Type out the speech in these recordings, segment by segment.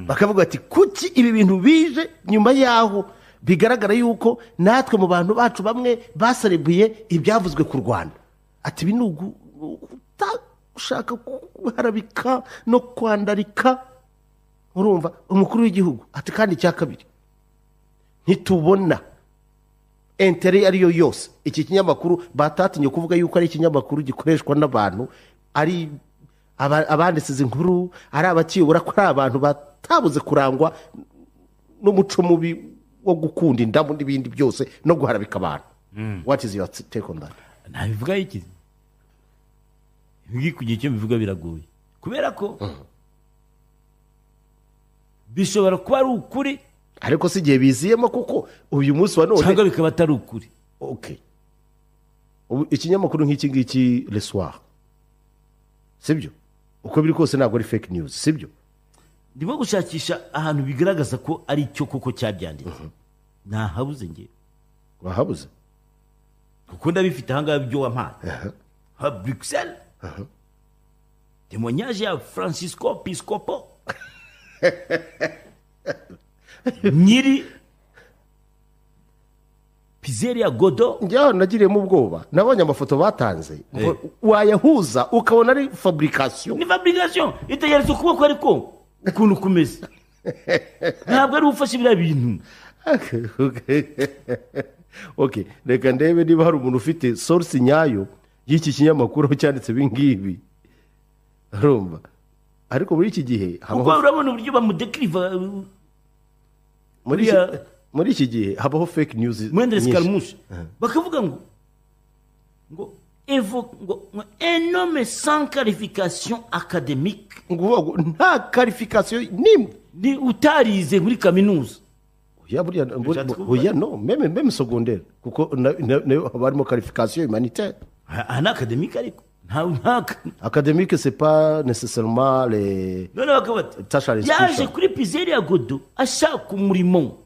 Bakavuga ati: "Kuki ibi bintu bije nyuma yaho bigaragara yuko natwe mu bantu bacu bamwe baserebuye ibyavuzwe ku Rwanda?" Ati: "Ibi ni ugushaka guharabika no kwandarika," urumva, umukuru w'igihugu. Ati: "Kandi icya kabiri, ntitubona intérêt ariyo yose." Iki kinyamakuru batatinye kuvuga yuko ari ikinyamakuru gikoreshwa n'abantu, ari abanditse izi nkuru, ari abakiyobora, ko ari abantu batabuze kurangwa n'umuco mubi wo gukunda indamu n'ibindi byose no guharabika abantu. What is your take on that? Ntabivuga iki ngiye kugira icyo mbivuga, biragoye kubera ko bishobora kuba ari ukuri. Ariko si igihe biziyemo, kuko uyu munsi wa none cyangwa bikaba atari ukuri. Okay, ubu ikinyamakuru nk'iki ngiki, Le Soir, sibyo? Uko biri kose ntabwo ari fake news, sibyo? Ndimo gushakisha ahantu bigaragaza ko ari cyo koko cyabyanditse, ntahabuze ngewe. Wahabuze? Kuko ndabifite ahangaha ibyo wampaye ha Bruxelles, témoignage ya Francisco Piscopo, nyiri pizzeria Godo. Njyewe nagiriyemo ubwoba, nabonye amafoto batanze ngo wayahuza ukabona ari fabrication. Ni fabrication. Itegereza ukuboko, ariko ukuntu kumeze ntabwo ari ufashe biriya bintu. Okay, reka ndebe niba hari umuntu ufite source nyayo y'iki kinyamakuru aho cyanditse ibi ngibi, urumva? Ariko muri iki gihe kuko habaho urabona uburyo bamudekiriva. muri iki muri iki gihe habaho fake news Mwendere nyinshi. Scaramuche, bakavuga ngo evo ngo un homme sans qualification académique. Ngo uvuga ngo nta qualification n'imwe. Ni utarize muri kaminuza. Oya, buriya Bishatse kuvuga? Oya, no même secondaire, kuko nayo haba harimo qualification humanitaire. Aha ni académique, ariko nta Académique, c'est pas nécessairement les None bakaba bati tertiary yaje institution. kuri pizzeria Godo ashaka umurimo,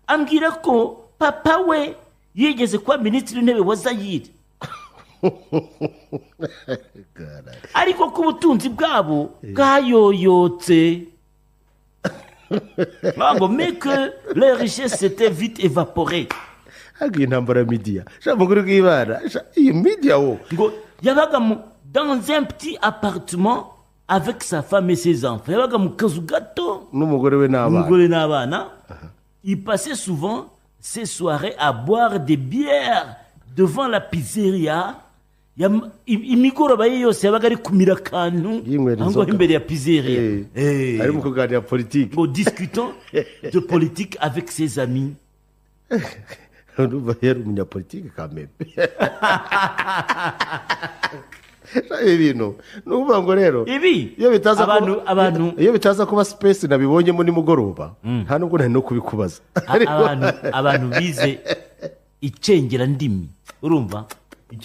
ambwira ko papa we yigeze kuba minisitiri w'intebe wa Zayire, ariko ko ubutunzi bwabo bwayoyotse, ngo mais que les richesses s'étaient vite évaporées. Ariko iyi ntambara ya media, sha, mukuru bw'Imana, sha, iyi media wo. Ngo yabaga mu dans un petit appartement avec sa femme et ses enfants, yabaga mu kazu gato n'umugore we n'abana. Umugore n'abana. Il passait souvent ses soirées à boire des bières devant la pizzeria. Imigoroba ye yose yabaga ari kumira akantu Yinywera aho ngaho inzoga. imbere ya pizzeria. Arimo kuganira politiki. Ngo discutant de politique avec ses amis. Urumva yari umunyapolitiki kameme. Ibi bintu ni ukuvuga ngo rero ibi iyo bitaza abantu kuba abantu iyo bitaza kuba space nabibonyemo nimugoroba, nta nubwo nari no kubikubaza. Abantu bize icengerandimi, urumva,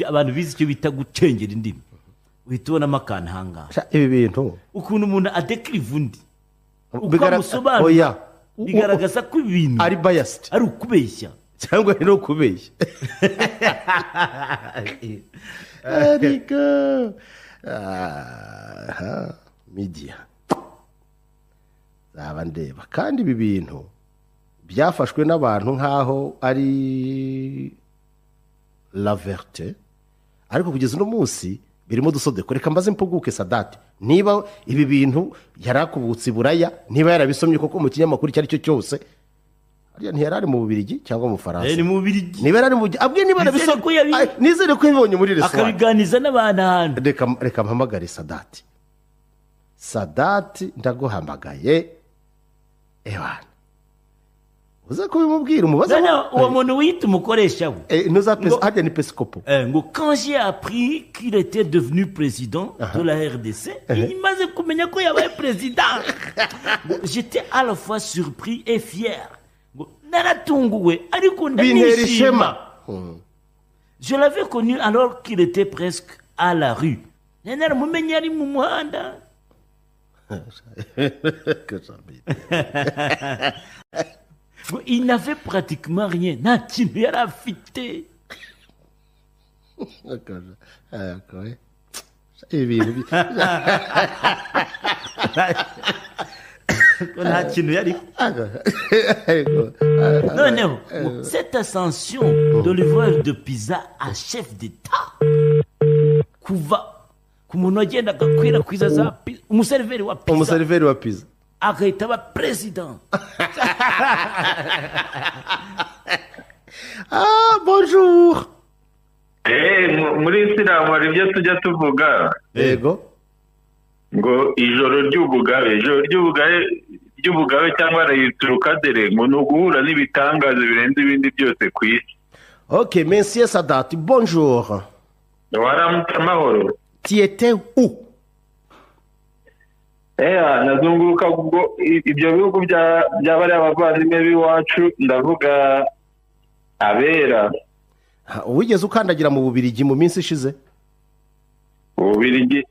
abantu bize icyo bita gucengera indimi, uhita ubonamo akantu ahangaha. Sha, ibi bintu ukuntu umuntu adekiriva undi, uko amusobanura oya bigaragaza ko ibintu ari biased, ari ukubeshya. Cyangwa ari no kubeshya. Ariko aha media zaba ndeba, kandi ibi bintu byafashwe n'abantu nk'aho ari la vérité, ariko kugeza uno munsi birimo dusodeko. Reka mbaze mpuguke Sadati niba ibi bintu yarakubutse i Buraya, niba yarabisomye koko mu kinyamakuru icyo ari cyo cyose. Hariya ntiyari ari mu Bubirigi cyangwa mu Bufaransa? Ni mu Bubirigi. Niba yari ari mu, abwiye niba Nizere yarabisomye ko Ay, nizere ko yabibonye muri resitora, akabiganiza n'abantu ahantu. Reka mpamagare Sadati. Sadati, ndaguhamagaye, ewana uze kubimubwira, umubaze. Noneho uwo muntu wiyita umukoresha we Ntuza harya ni Pesikopo. Ngo quand j'ai appris qu'il était devenu président de la RDC, imaze kumenya ko yabaye président, ngo j'étais à la fois surpris et fier, ngo naratunguwe ariko bintera ndanishima. Ishema. Je l'avais connu alors qu'il était presque à la rue, nari naramumenye ari mu muhanda. Ngo il n'avait pratiquement rien, nta kintu yari afite. Ibintu Ko nta kintu yari. Noneho ngo cette ascension de livreur de pizza à chef d'État, kuva ku muntu wagendaga akwirakwiza za pizza, umuseriveri wa pizza, umuseriveri wa pizza, agahita aba perezida. Ah, bonjour. Muri Isilamu hari ibyo tujya tuvuga. Yego. Ngo ijoro ry'ubugabe, ijoro ry'ubugabe cyangwa rayituruka dere, ngo ni uguhura n'ibitangaza birenze ibindi byose ku isi. Ok, Monsieur Sadati, bonjour. Waramutse amahoro. Tu étais où? Nazunguruka ubwo ibyo bihugu bya bariya bavandimwe b'iwacu, ndavuga abera. Wigeze ukandagira mu Bubiligi mu minsi ishize? Ububiligi,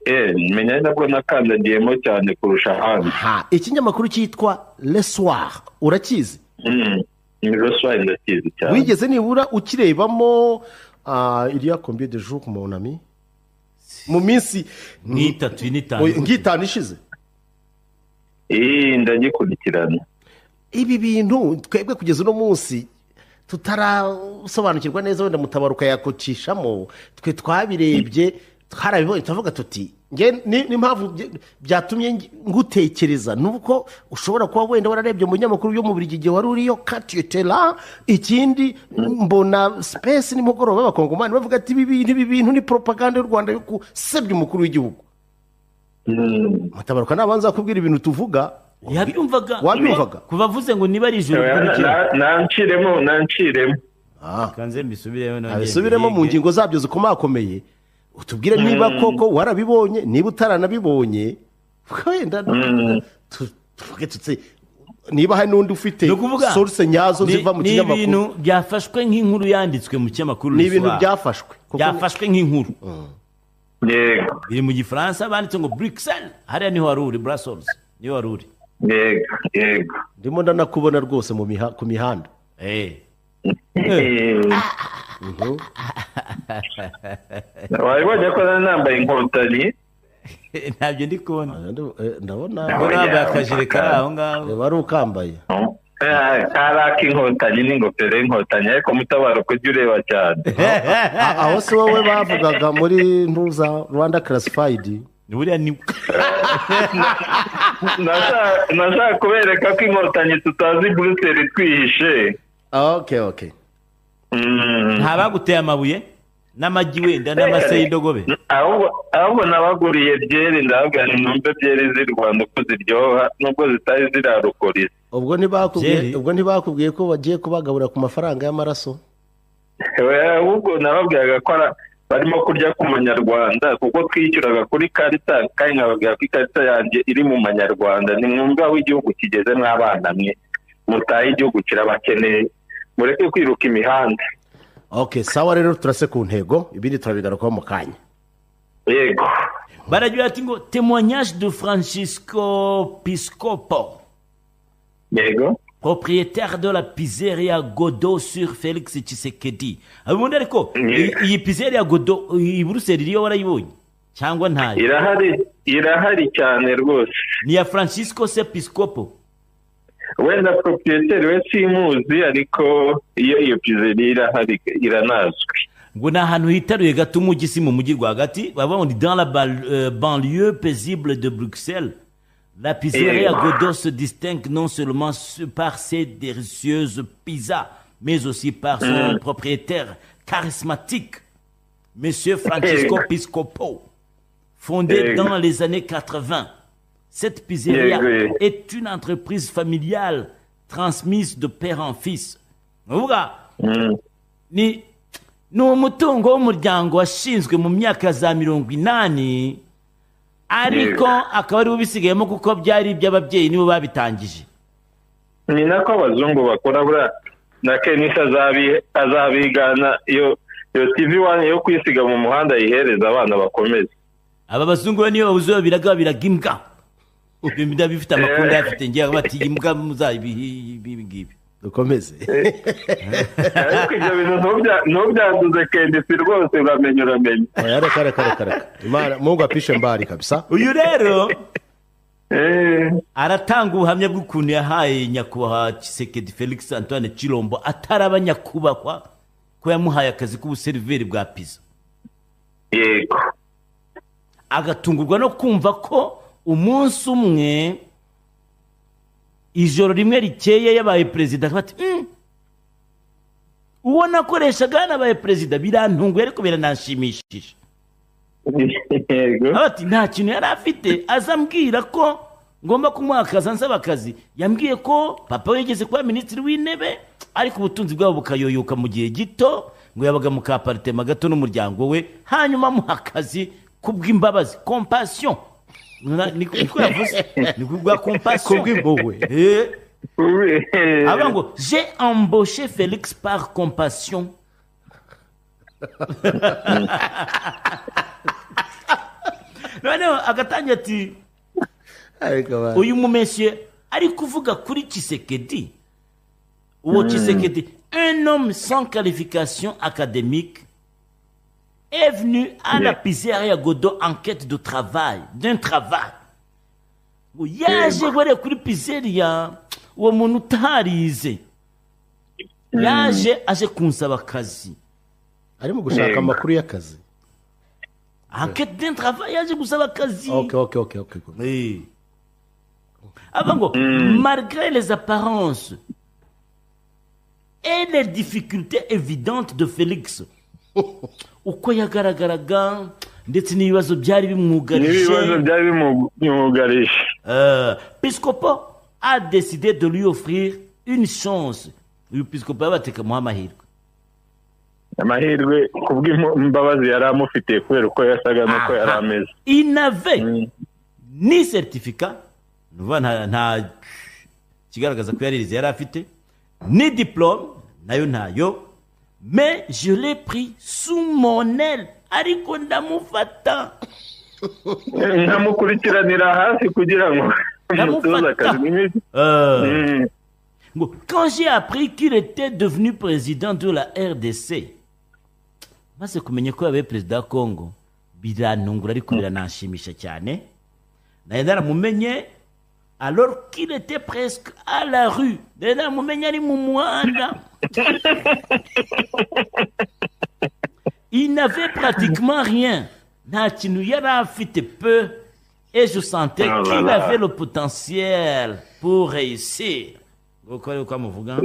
menya nabwo nakandagiyemo cyane kurusha ahandi. Ikinyamakuru cyitwa Le Soir urakizi? Ni Le Soir ndakizi cyane. Wigeze nibura ukirebamo il y a combien de jours, mon ami? Mu minsi nk'itatu, n'itanu. Nk'itanu ishize. Ndagikurikirana. Ibi bintu twebwe kugeza uno munsi tutarasobanukirwa neza, wenda Mutabaruka yakocishamo, twe twabirebye twarabibonye tuvuga tuti n'impamvu byatumye ngutekereza nuko ushobora kuba wenda wararebye mu binyamakuru byo mu Bubiligi igihe wari uriyo katiyetera. Ikindi mbona space nimugoroba b'abakongomani bavuga ati ibi bintu ni propaganda y'u Rwanda yo gusebya umukuru w'igihugu. Mutabaruka nabanza kubwira ibintu tuvuga. Yabyumvaga. Wabyumvaga? Kuva avuze ngo niba ari ijoro. Nanciremo. Kanze mbisubiremo nongere. Abisubiremo mu ngingo zabyo zikomakomeye. Utubwire niba koko warabibonye, niba utaranabibonye, wenda tuvuge tutse niba hari n'undi ufite source nyazo ziva mu kinyamakuru. Ni ibintu byafashwe nk'inkuru yanditswe mu kinyamakuru. Ni ibintu byafashwe. Byafashwe nk'inkuru. Yego. Biri mu Gifaransa banditse ngo Bruxelles, hariya niho wari uri, Brussels niho wari uri. Yego, yego. Ndimo ndanakubona rwose mu ku mihanda. Wabibonye ko nambaye inkotanyi? Ntabyo ndi kubona. Ndabona nambaye akajire kari aho ngaho. Wari ukambaye. Kari ak'inkotanyi n'ingofero y'inkotanyi, ariko Mutabaruka ujya ureba cyane. Aho si wowe bavugaga muri ntuza Rwanda Classified? Buriya ni nashaka kubereka ko inkotanyi tutazi Bruxelles twihishe. Okay. Nta baguteye amabuye n'amagi wenda n'amase y'indogobe? Ahubwo nabaguriye byeri, ndababwira nti numve byeri z'i Rwanda uko ziryoha nubwo zitari zirarukoriza. Ubwo ntibakubwiye ko bagiye kubagabura ku mafaranga y'amaraso? Ahubwo nababwiraga ko barimo kurya ku manyarwanda, kuko twishyuraga kuri karita, kandi nkababwira ko ikarita yanjye iri mu manyarwanda. Ni mwumva aho igihugu kigeze mw'abana mwe, mutahe igihugu kirabakeneye, mureke kwiruka imihanda. Okay, sawa rero turase ku ntego, ibindi turabigarukaho mu kanya. Yego. Baragira ati ngo témoignage de Francisco Piscopo. Yego. Propriétaire de la pizzeria Godot sur Félix Tshisekedi. Abundi ariko iyi pizzeria Godot i Bruxelles iriyo warayibonye cyangwa ntayo? Irahari cyane rwose. Ni ya Francisco Piscopo. Wenda propriétaire we simuzi, ariko iyo pizzeria irahari, iranazwi. Ngo ni ahantu hitaruye gato umujyi, si mu mujyi rwagati, bavuga ngo dans la banlieue paisible de Bruxelles. La pizzeria Godot se distingue non seulement par ses délicieuses pizzas, mais aussi par son propriétaire charismatique, Monsieur Francisco Piscopo, fondé dans les années 80. Cette pizzeria est une entreprise familiale transmise de père en fils. Ni umutungo w'umuryango washinzwe mu myaka za 80, ariko akaba ari ubisigayemo kuko byari iby'ababyeyi nibo babitangije. Ni nako abazungu bakora, buriya na Kenisa azabigana iyo TV One yo kwisiga mu muhanda yihereza abana bakomeze. Aba bazungu niyo babuze babiraga imbwa. Ibyo bifite amakuru afite ngiye bati imbwa muzayibi ngibi. Dukomeze. Ariko ibyo bintu ntubyanduze kendisi rwose, uramenye uramenye. Oya, reka reka reka reka, Imana Mungu apishe mbali kabisa. Uyu rero aratanga ubuhamya bw'ukuntu yahaye nyakubahwa Tshisekedi Felix Antoine Chilombo, ataraba nyakubahwa, ko yamuhaye akazi k'ubuseriveri bwa pizza. Agatungurwa no kumva ko umunsi umwe, ijoro rimwe rikeye, yabaye perezida. Akavuga ati: Uwo nakoreshaga yanabaye perezida, birantunguye ariko birananshimishije." Ati: "Nta kintu yari afite, aza ambwira ko ngomba kumuha akazi, ansaba akazi. Yambwiye ko papa we yigeze kuba minisitiri w'intebe, ariko ubutunzi bwabo bukayoyoka mu gihe gito, ngo yabaga mu ka appartement gato n'umuryango we, hanyuma amuha akazi kubw'imbabazi, compassion." Niko yavuze, ni kubwa compassion. Kubw'impuhwe. Avuga ngo: "J'ai embauché Félix par compassion." Noneho agatangira ati: Ariko "Uyu mumesiye ari kuvuga kuri Tshisekedi, uwo Tshisekedi, un homme sans qualification académique, est venu à la pizzeria Godot en quête de travail, d'un travail." Ngo yaje guhereye kuri pizzeria, uwo muntu utarize yaje aje kunsaba akazi. Arimo gushaka amakuru y'akazi. En quête d'un travail, yaje gusaba akazi. Ok. Oui. Avant ngo, malgré les apparences et les difficultés évidentes de Félix, uko yagaragaraga ndetse n'ibibazo byari bimwugarije, n'ibibazo byari bimwugarije, Piscopo a décidé de lui offrir une chance. Uyu Piscopo yabateka muha amahirwe. Amahirwe kubw'imbabazi yari amufitiye kubera uko yasaga n'uko yari ameze. Il n'avait ni certificat, ni ukuvuga nta kigaragaza ko yaririze yari afite, ni diplôme nayo ntayo, mais je l'ai pris sous mon aile, ariko ndamufata. Nkamukurikiranira hafi kugira ngo mutoze akazi n'iminsi. Ngo quand j'ai appris qu'il était devenu président de la RDC, maze kumenya ko yabaye perezida wa Congo, birantungura ariko birananshimisha cyane. Nari naramumenye alors qu'il était presque à la rue, nari naramumenye ari mu muhanda. Il n'avait pratiquement rien, nta kintu yari afite, peu, et je sentais Ah là qu'il là. avait le potentiel pour réussir. Nguko ari uko amuvuga.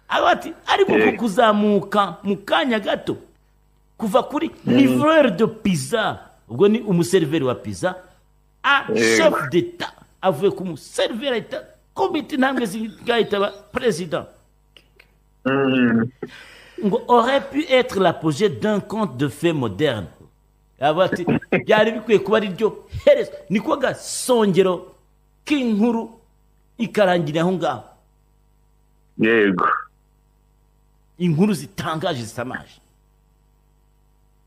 Aho ati: "Ariko ku kuzamuka mu kanya gato kuva kuri livreur de pizza," ubwo ni umuseriveri wa pizza, a chef d'état, avuye ku museriveri ahita komite intambwe zigahita aba perezida, ngo aurait pu être l'apogée d'un conte de fées moderne. Yavuga ati: "Byari bikwiye kuba ari ryo herezo, niko gasongero k'inkuru ikarangira aho ngaho." Inkuru zitangaje, zisamaje.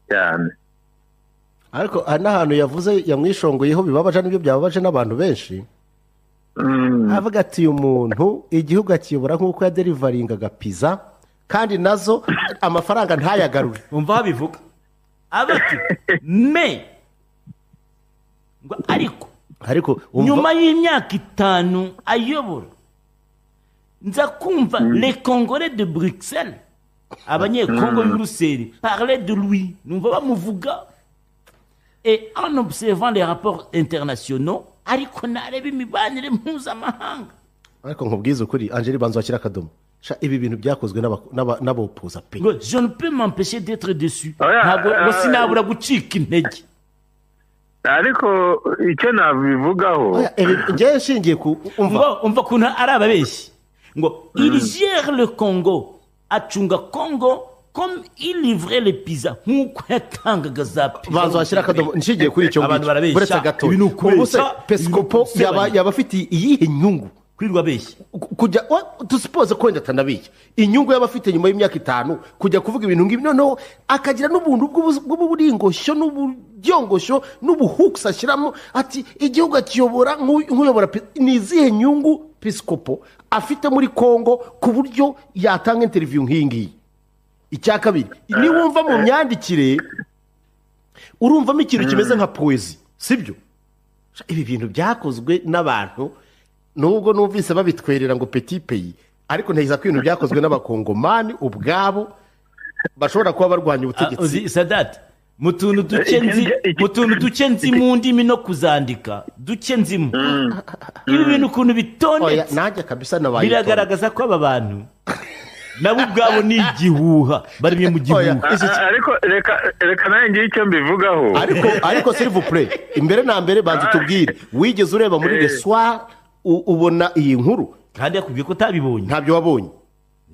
Cyane. Ariko hari n'ahantu yavuze yamwishongoyeho bibabaje, n'ibyo byababaje n'abantu benshi. Avuga ati: "Uyu muntu igihugu akiyobora nk'uko yaderivaringaga pizza, kandi nazo amafaranga ntayagarure." Umva aho abivuga, aba ati: "Mais," ngo ariko, ariko umva "nyuma y'imyaka 5 ayobora, nza kumva les Congolais de Bruxelles, abanyekongo b'i Buruseli, parler de lui, numva bamuvuga, et en observant les rapports internationaux, ariko nareba imibanire mpuzamahanga." Ariko nkubwize ukuri, Angeli, banza wakire akadomo. Sha, ibi bintu byakozwe n'abopoza pe. Ngo je ne peux m'empêcher d'être déçu. Oya, Ntabwo ngo sinabura gucika intege. Ariko icyo nabivugaho, Oya, njyewe nshingiye ku umva. Ngo umva ukuntu ari ababeshyi, ngo il gère le Congo, acunga Congo, comme il livrait les pizzas, nk'uko yatangaga za pizza. Banza washyira akadomo, nshingiye kuri icyo Abantu ngicyo. barabeshya. Uretse gato, Ibi ni ukubeshya, ubu se Pesikopo ibi ni yaba ugusebanya. yaba afite iyihe nyungu? Kwirirwa abeshya. Kujya dusipoze ko wenda atanabiye inyungu yaba afite nyuma y'imyaka 5 kujya kuvuga ibintu ngibi, noneho akagira n'ubuntu bw'uburingoshyo. n'uburyongosho n'ubuhukisi ashyiramo, ati igihugu akiyobora nk'uyobora. Ni izihe nyungu Piscopo afite muri Kongo ku buryo yatanga interview nk'iyi ngiyi? Icya kabiri, niwumva mu myandikire urumvamo ikintu kimeze nka poésie, sibyo? Ibi bintu byakozwe n'abantu, nubwo numvise babitwerera ngo petit pays, ariko ntekereza ko ibintu byakozwe n'Abakongomani ubwabo bashobora kuba barwanya ubutegetsi. Uzi, Sadati, mu tuntu duke nzi, mu tuntu duke nzi mu ndimi no kuzandika duke nzimo, ibi bintu ukuntu Oya, bitondetse nanjye kabisa nabaye biragaragaza ko aba bantu nabo ubwabo ni igihuha, barimye mu Oya. gihuha. Ariko reka nanjye ngire icyo mbivugaho. Ariko s'il vous plaît, imbere na mbere banza utubwire, wigeze ureba muri Le Soir ubona iyi nkuru? Kandi yakubwiye ko utabibonye. Ntabyo wabonye.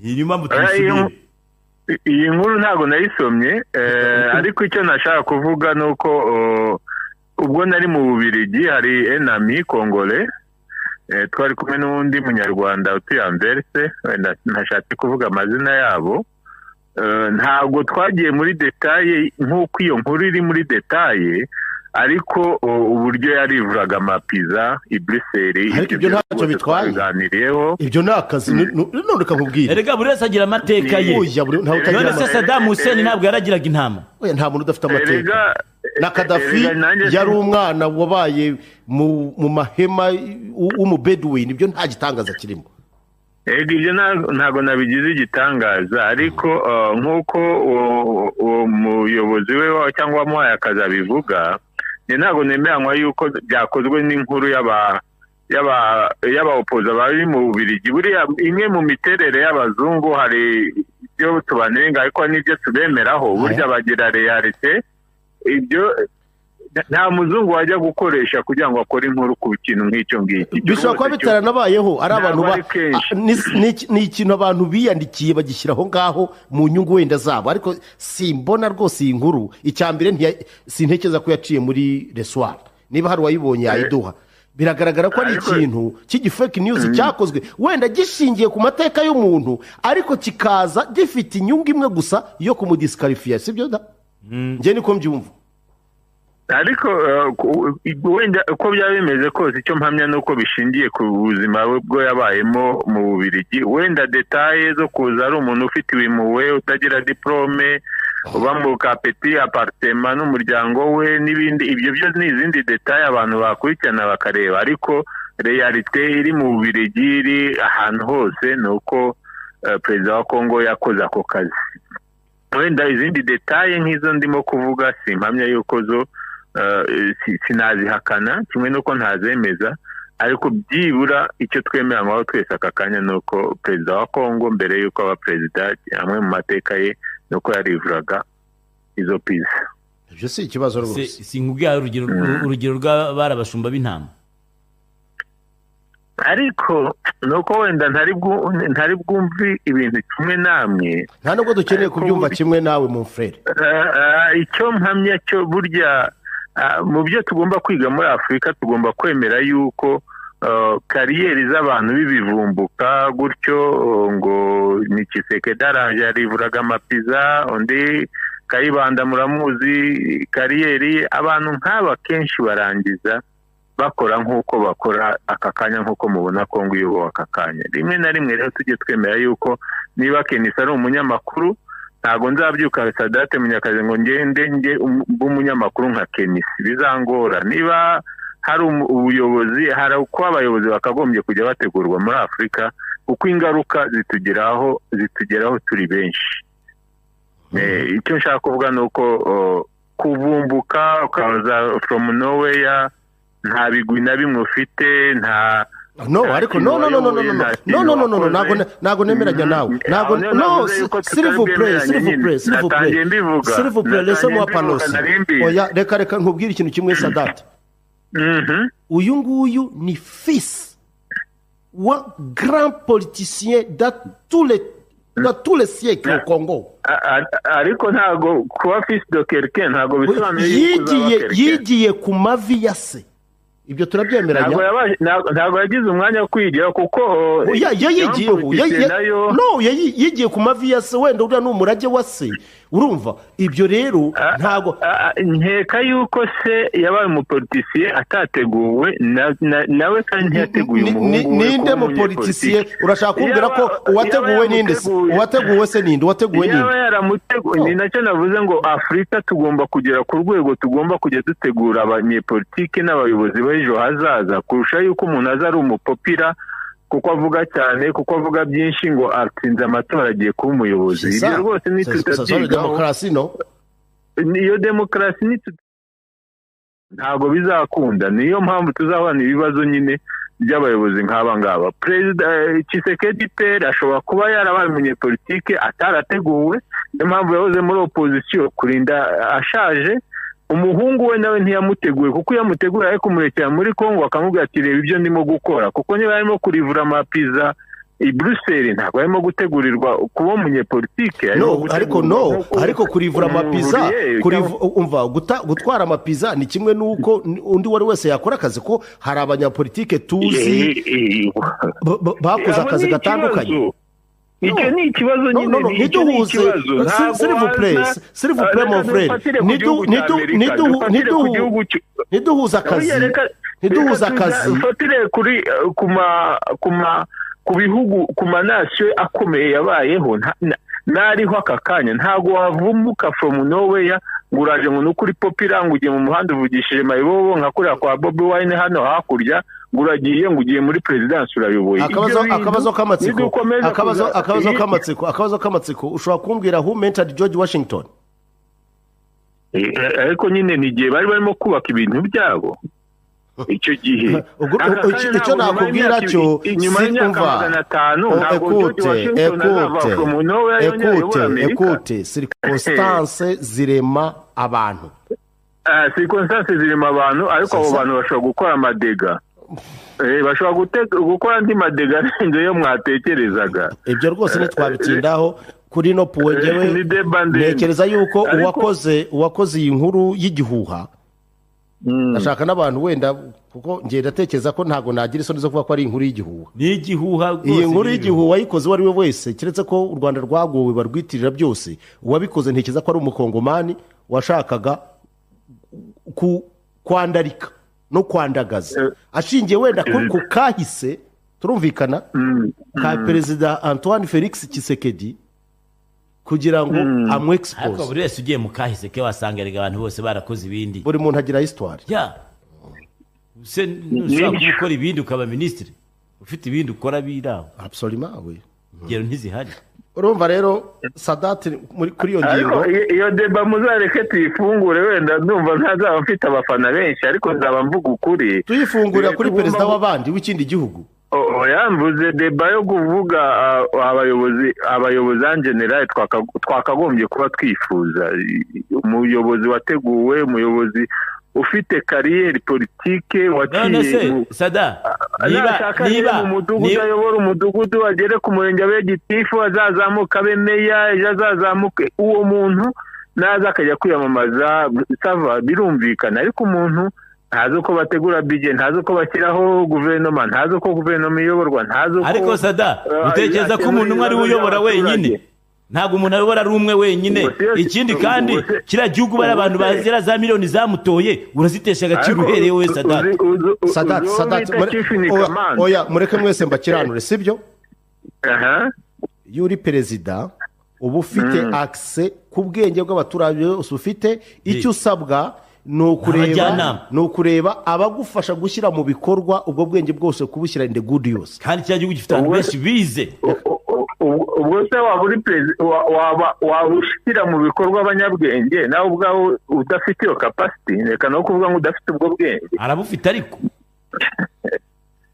Iyi niyo mpamvu Oya, tubisubire. Iyi nkuru ntabwo nayisomye, ariko icyo nashaka kuvuga ni uko ubwo nari mu Bubirigi hari un ami congolais, twari kumwe n'undi Munyarwanda utuye Anvers, wenda ntashatse kuvuga amazina yabo. Ntabwo twagiye muri détails nk'uko iyo nkuru iri muri détails, ariko uburyo yarivuraga amapiza i Buruseli, Ariko ibyo ntacyo rwose bitwaye. twabiganiriyeho. Ibyo ni akazi, none reka nkubwire. Erega buri wese agira amateka ye. Oya, ntawe utagira None se amateka. Saddam Hussein ntabwo yaragiraga intama? Oya, nta muntu udafite amateka. Erega Na Kadafi erega nanjye yari umwana wabaye mu mahema w'Umubeduwini, ibyo nta gitangaza kirimo. Ego, ibyo ntabwo nabigize igitangaza, ariko nk'uko uwo muyobozi we cyangwa wamuhaye akazi abivuga, ni ntabwo nemeranywa yuko byakozwe n'inkuru y'abaopoza bari mu Bubirigi. Buriya imwe mu miterere y'abazungu, hari ibyo tubanenga ariko hari n'ibyo tubemeraho. Burya bagira réalité. Ibyo nta muzungu wajya gukoresha kugira ngo akore inkuru ku kintu nk'icyo ngicyo. Ibyo Bishobora kuba rwose bitaranabayeho, ari abantu Ntabwo ari kenshi. Ni ikintu abantu biyandikiye bagishyira aho ngaho mu nyungu wenda zabo, ariko simbona rwose iyi nkuru. Icya mbere, sintekereza ko yaciye muri Le Soir. Niba hari uwayibonye yayiduha. Biragaragara ko ari ikintu cy'igi fake news cyakozwe wenda gishingiye ku mateka y'umuntu, ariko kikaza gifite inyungu imwe gusa yo kumudisqualifier, sibyo da? Njye niko mbyumva. Ariko wenda uko byaba bimeze kose, icyo mpamya ni uko bishingiye ku buzima bwo yabayemo mu Bubirigi. Wenda détails zo kuza ari umuntu ufite impuhwe, utagira diplôme, uba mu ka petit appartement n'umuryango we n'ibindi, ibyo byo ni izindi détails abantu bakurikirana bakareba. Ariko réalité iri mu Bubirigi, iri ahantu hose, ni uko perezida wa Kongo yakoze ako kazi. Wenda izindi détails nk'izo ndimo kuvuga, simpamya yuko zo sinazihakana kimwe n'uko ntazemeza, ariko byibura icyo twemeranywaho twese aka kanya ni uko perezida wa Kongo mbere y'uko aba perezida, amwe mu mateka ye ni uko yarivuraga izo pizza. Ibyo si ikibazo rwose. Sinkubwiye urugero rw'abari abashumba b'intama? Ariko ni uko wenda ntari bwumve ibintu kimwe namwe. Nta nubwo dukeneye Ariko kubyumva kimwe nawe, mon frère. Icyo mpamya cyo, burya mu byo tugomba kwiga muri Afurika, tugomba kwemera yuko carrières z'abantu b'ibivumbuka gutyo, ngo ni Tshisekedi araje yarivuraga amapiza, undi Kayibanda muramuzi carrière. Abantu nk'aba kenshi barangiza bakora nk'uko bakora aka kanya, nk'uko mubona Kongo iyobowe aka kanya. Rimwe na rimwe rero tujye twemera yuko niba Kenisi ari umunyamakuru, ntabwo nzabyuka Sadate Munyakazi ngo ngende nge mbe umunyamakuru nka Kenisi, bizangora. Niba hari ubuyobozi, hari uko abayobozi bakagombye kujya bategurwa muri Afurika, kuko ingaruka zitugeraho turi benshi. Icyo nshaka kuvuga ni uko kuvumbuka ukaza from nowhere, nta bigwi na bimwe ufite, nta No, nta ariko kintu no, no, no, no, no, wayoboye, no, nta no, no, no, no, no, kintu ntabwo wakoze. Ntabwo nemeranya nawe. Ntabwo. Aho niho No, navuze yuko s'il vous plaît, s'il vous plaît, s'il vous plaît. Natangiye mbivuga. S'il vous plaît, laissez-moi Natangiye parler mbivuga, aussi. nari mbizi. Oya, reka nkubwire ikintu kimwe, Sadate. Uyu nguyu ni fils wa grand politicien dans tous les siècles au Congo. Ariko ntabwo kuba fils de quelqu'un ntabwo bisobanuye yuko uzaba Yigiye quelqu'un. Yigiye ku mavi ya se. Ibyo turabyemeranya. Ntabwo yagize umwanya wo kwigira kuko yayigiyeho no yigiye ku mavi ya se, wenda uriya ni umurage wa se, urumva ibyo rero ntabwo nkeka yuko se yabaye umupolitisiye atateguwe nawe kandi ntiyateguye umuhungu we. Ninde mupolitisiye? Urashaka kumbwira ko uwateguwe ninde se? Uwateguwe se ninde? Uwateguwe ninde? Yaba yaramuteguye. Ni nacyo navuze ngo Afurika tugomba kugera ku rwego tugomba kujya dutegura abanyepolitike n'abayobozi b'ejo hazaza, kurusha yuko umuntu aza ari umupopira kuko avuga cyane, kuko avuga byinshi, ngo atsinze amatora agiye kuba umuyobozi. Ibyo rwose nitutabyigamo, iyo demokarasi ntabwo bizakunda. Niyo mpamvu tuzabona ibibazo nyine by'abayobozi nk'aba ngaba. Perezida Tshisekedi pere ashobora kuba yarabaye umunyepolitike atarateguwe, niyo mpamvu yahoze muri opozisiyo kurinda ashaje. Umuhungu we nawe ntiyamuteguye, kuko iyo amutegura ari kumurekera muri Kongo akamubwira ati reba ibyo ndimo gukora, kuko niba arimo kurivura amapiza i Bruxelles ntabwo arimo gutegurirwa kuba umunyepolitike. No, ariko no, ariko kurivura amapiza, umva, gutwara amapiza ni kimwe nuko undi wari wese yakora akazi, ko hari abanyapolitike tuzi bakoze akazi gatandukanye. Icyo ni ikibazo nyine, ntiduhuze. S'il vous plaît, s'il vous plaît mon frère, ntiduhuze akazi, ntiduhuze akazi. Ufatire kuri ku bihugu, ku manasiyo akomeye yabayeho nariho aka kanya, ntabwo wavumuka from nowhere ngo uraje ngo nukuri popira ngo ugiye mu muhanda uvugishije mayibobo nka kuriya kwa Bobi Wine hano hakurya, ngo uragiye ngo ugiye muri perezidansi urayoboye. Akabazo k'amatsiko, akabazo k'amatsiko, ushobora kumbwira who mentored George Washington? Ariko nyine ni igihe bari barimo kubaka ibintu byabo icyo gihe. Icyo nakubwira cyo inyuma y'imyaka 500 ntabwo George Washington azava from nowhere. Écoute, circonstance zirema abantu. Circonstance zirema abantu, ariko abo bantu bashobora gukora amadega, bashobora gukora andi madega arenze yo mwatekerezaga. Ibyo rwose ntitwabitindaho kuri no puwe. Njyewe ntekereza yuko uwakoze iyi nkuru y'igihuha, ndashaka n'abantu wenda, kuko njye ndatekereza ko ntabwo nagira isoni zo kuvuga ko ari inkuru y'igihuha. Ni igihuha rwose. Iyi nkuru y'igihuha wayikoze uwo ari we wese, keretse ko u Rwanda rwagowe barwitirira byose, uwabikoze ntekereza ko ari umukongomani washakaga kwandarika no kwandagaza, ashingiye wenda ku kahise, turumvikana, ka Perezida Antoine Felix Tshisekedi, kugira ngo amwexpose. Ariko buri wese ugiye mu kahise ke wasanga erega abantu bose barakoze ibindi. Buri muntu agira histoire. Ya. Se nushaka gukora ibindi ukaba ministre, ufite ibindi ukora biraho. Absolument oui. Ngero ntizihari. Urumva rero Sadat muri kuri iyo ngingo, iyo deba muzareke tuyifungure, wenda ndumva ntazaba mfite abafana benshi, ariko nzaba mvuga ukuri. Tuyifungurira kuri perezida w'abandi w'ikindi gihugu. Yamvuze deba yo kuvuga abayobozi en general twakagombye kuba twifuza umuyobozi wateguwe, umuyobozi ufite kariyeri politike waciye. Sada, niba mu mudugudu ayobora umudugudu agere ku murenge abe gitifu, azazamuka abe meya, ejo azazamuke, uwo muntu naza akajya kwiyamamaza sava birumvikana. Ariko umuntu ntazi uko bategura budget, ntazi uko bashyiraho guverinoma, ntazi uko guverinoma iyoborwa, ntazi uko. Ariko Sada, utekereza ko umuntu umwe ari uyobora wenyine? Ntabwo umuntu ayobora ari umwe wenyine. Ikindi kandi kiriya gihugu bari abantu bazira za miliyoni zamutoye, urazitesha agaciro uhereye wowe Sadat. Sadat, oya mureke mwese mbakiranure, sibyo? Iyo uri perezida uba ufite access ku bwenge bw'abaturage, ufite icyo usabwa ni ukureba abagufasha gushyira mu bikorwa ubwo bwenge bwose, kubushyira in the good use. Kandi cya gihugu gifite abantu benshi bize. Ubwo se waba uri perezida, waba ushyira mu bikorwa abanyabwenge, nawe ubwawe udafite iyo capacity, reka no kuvuga ngo udafite ubwo bwenge. Arabufite ariko.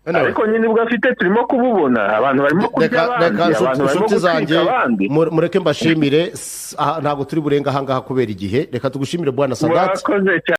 Ariko nyine ubwo afite turimo kububona, abantu barimo kurya abandi, abantu barimo gutwika abandi. Mureke mbashimire, ntabwo turi burenga ahangaha kubera igihe. Reka tugushimire Bwana Sadat.